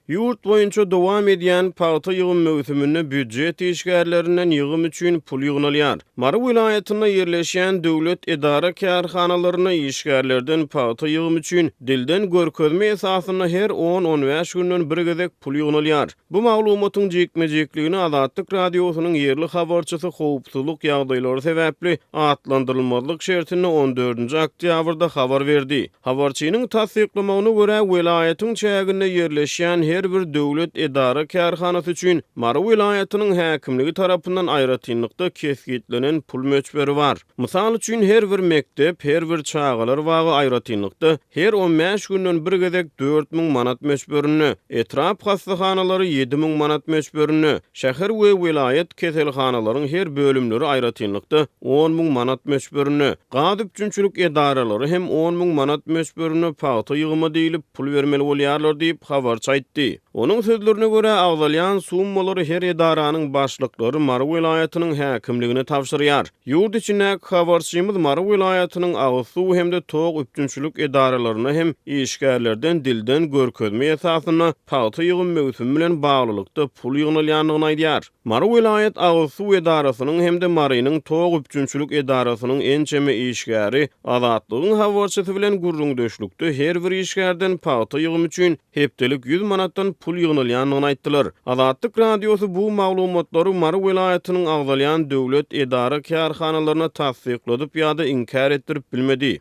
Ýurt boýunça dowam edýän pagta ýygym möwsüminde býujet işgärlerinden ýygym üçin pul ýygnalýar. Mary welaýatynda ýerleşýän döwlet edara-kärhanalarynda işgärlerden pagta ýygymy üçin dilden görkezme esasynda her on-on bäş günden bir gezek pul ýygnalýar. Bu maglumatyň jikme-jikligini Azatlyk Radiosynyň ýerli habarçysy howpsuzlyk ýagdaýlary sebäpli atlandyrylmazlyk şertinde on dördünji oktýabrda habar berdi. Habarçynyň tassyklamagyna görä, welaýatyň çäginde ýerleşýän her bir döwlet edara-kärhanasy üçin Mary welaýatynyň häkimligi tarapyndan aýratynlykda kesgitlenen pul möçberi bar. Mysal üçin, her bir mekdep, her bir çagalar bagy aýratynlykda her on bäş günden bir gezek 4000 manat möçberinde, etrap hassahanalary 7000 manat möçberinde, şäher we welaýat keselhanalaryň her bölümleri aýratynlykda 10 000 manat möçberinde, gaz üpjünçilik edaralary hem 10 000 manat möçberinde pagta ýygyma diýlip pul bermeli bolýarlar diýip, habarçy aýtdy. Onuň sözlerine görä, agzalýan summalary her edaranyň başlyklary Mary welaýatynyň häkimligine tabşyrýar. Ýurt içindäki habarçymyz Mary welaýatynyň agyz suw hem-de tok üpjünçilik edaralarynda hem işgärlerden dilden görkezme esasynda pagta ýygym möwsümi bilen baglylykda pul ýygnalýandygyny aýdýar. Mary welaýat agyz suw edarasynyň hem-de Marynyň tok üpjünçilik edarasynyň ençeme işgäri Azatlygyň habarçysy bilen gürrüňdeşlikde her bir işgärden pagta ýygymy üçin hepdelik 100 manatdan pul ýygnalýandygyny aýtdylar. Azatlyk Radiosy bu maglumatlary Mary welaýatynyň agzalýan döwlet edara-kärhanalaryna tassykladyp ýa-da inkär etdirip bilmedi.